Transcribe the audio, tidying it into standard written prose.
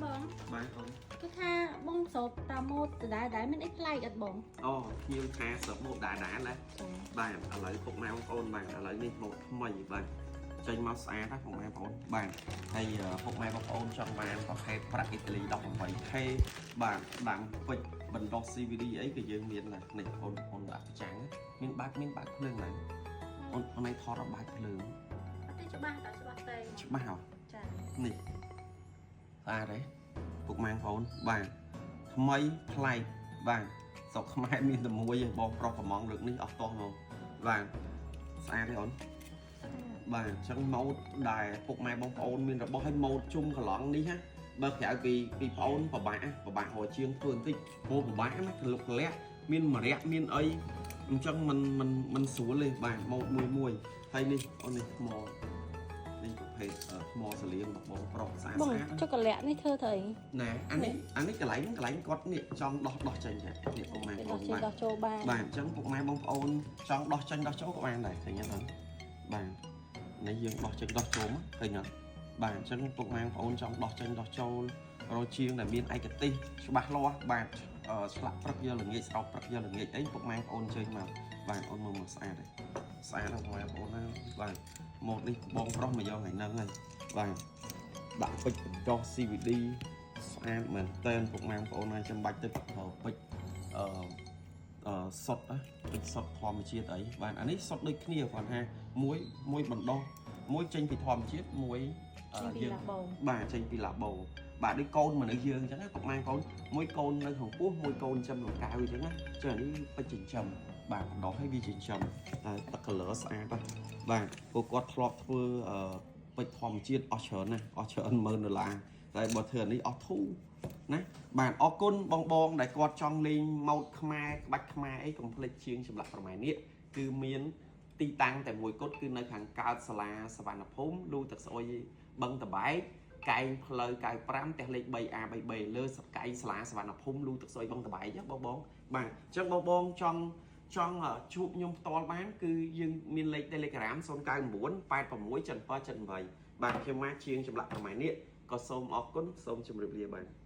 បង បាទអូន គឺថាបងស្រូបតាមម៉ូតដដែលដែរមានអីប្លែកអត់បង អូភ្ញៀវថាស្រាប់ម៉ូតដាដាណា ចា បាទឥឡូវពុកម៉ែបងប្អូនបាទឥឡូវនេះម៉ូតថ្មីបាទចេញមកស្អាតណាពុកម៉ែបងប្អូនបាទហើយពុកម៉ែបងប្អូនចង់បានប្រភេទប្រាក់អ៊ីតាលី 18K បាទដាំពេជ្របណ្ដោះ CVD អីក៏យើងមានដែរនេះអូនអូនដាក់ប្រចាំងមានបើកមានបើកភ្លើងដែរអូនអូនឯងថតដល់បើកភ្លើង អត់ទេច្បាស់តើច្បាស់ទេ ច្បាស់ហ៎ ចា នេះស្អាតទេពុកម៉ែបងប្អូនបាទថ្មីប្លែកបាទស្រុកខ្មែរមានតែមួយឯងបងប្រុសកំងលើកនេះអស់តោះហ្មងបាទស្អាតទេអូនបាទអញ្ចឹងម៉ូតដែលពុកម៉ែបងប្អូនមានរបស់ឲ្យម៉ូតជុំកន្លងនេះណាបើក្រៅពីពីប្អូនពិបាកពិបាករកជាងធ្វើបន្តិចព្រោះពិបាកណាកលុកកលាក់មានម្រះមានអីអញ្ចឹងมันมันมันស្រួលទេបាទម៉ូតមួយមួយហើយនេះអូននេះថ្មនេះប្រភេទថ្មសលៀងរបស់បងប្រុសស្អាត បង ស្អាត ចុះកលៈនេះធ្វើទៅអី ណែអានេះអានេះកន្លែងហ្នឹងកន្លែងគាត់នេះចង់ដោះដោះចេញចានេះពុកម៉ែបង ដោះ ប្អូនបាទ ចេញដោះចូលបាន បាទអញ្ចឹងពុកម៉ែបងប្អូនចង់ដោះចេញដោះចូលក៏បានដែរឃើញអត់ហ្នឹងបាទនេះយើងដោះចេញដោះចូលមកឃើញអត់បាទអញ្ចឹងពុកម៉ែបងប្អូនចង់ដោះចេញដោះចូលរកជាងដែលមានឯកទេសច្បាស់លាស់បាទឆ្លាក់ព្រឹកយកល្ងាចស្រោបព្រឹកយកល្ងាចអីពុកម៉ែបងប្អូនអញ្ជើញមកបាទអូនមើលមកស្អាតទេស្អាតណាស់ពុកម៉ែបងប្អូនណាបាទម៉ូតនេះបងប្រុសមកយកថ្ងៃហ្នឹងហើយបាទដាក់ពេជ្របណ្ដោះ CVD ស្អាតមែនតើពុកម៉ែបងប្អូនហើយចាំបាច់ទៅប្រើពេជ្រអឺអឺសុតណាពេជ្រសុតធម្មជាតិអីបាទអានេះសុតដូចគ្នាគ្រាន់ថាមួយមួយបណ្ដោះមួយចេញពីធម្មជាតិមួយអឺ ចេញពី យើង ឡាបូ បាទចេញពីឡាបូបាទដូចកូនមនុស្សយើងអញ្ចឹងណាពុកម៉ែបងប្អូនមួយកូននៅក្នុងពោះមួយកូនចិញ្ចឹមក្នុងកៅអញ្ចឹងណាចឹងអានេះពេជ្រចិញ្ចឹមបាទបណ្ដោះឲ្យវាចិញ្ចឹមតែទឹក color ស្អាតណាស់បាទពួកគាត់ធ្លាប់ធ្វើអឺពេជ្រធម្មជាតិអស់ច្រើនណាស់អស់ច្រើនម៉ឺនដុល្លារតែបើធ្វើអានេះអស់ធូរណាបាទអរគុណបងបងដែលគាត់ចង់លេងម៉ូតខ្មែរក្បាច់ខ្មែរអីកុំភ្លេចជាងចម្លាក់ប្រម៉ែនេះគឺមានទីតាំងតែមួយគត់គឺនៅខាងកើតសាលាសវណ្ណភូមិលូទឹកស្អុយបឹងតបែកកែងផ្លូវ95ផ្ទះលេខ 3A 3B លើសកែងសាលាសវណ្ណភូមិលូទឹកស្អុយបឹងតបែកហ៎បងបងបាទអញ្ចឹងបងបងចង់ចង់ជួបខ្ញុំផ្ទាល់បានគឺយើងមានលេខ Telegram 099 86 77 78បាទខ្ញុំមកជាងចម្លាក់ប្រម៉ែនេះក៏សូមអរគុណសូមជម្រាបលាបាទ។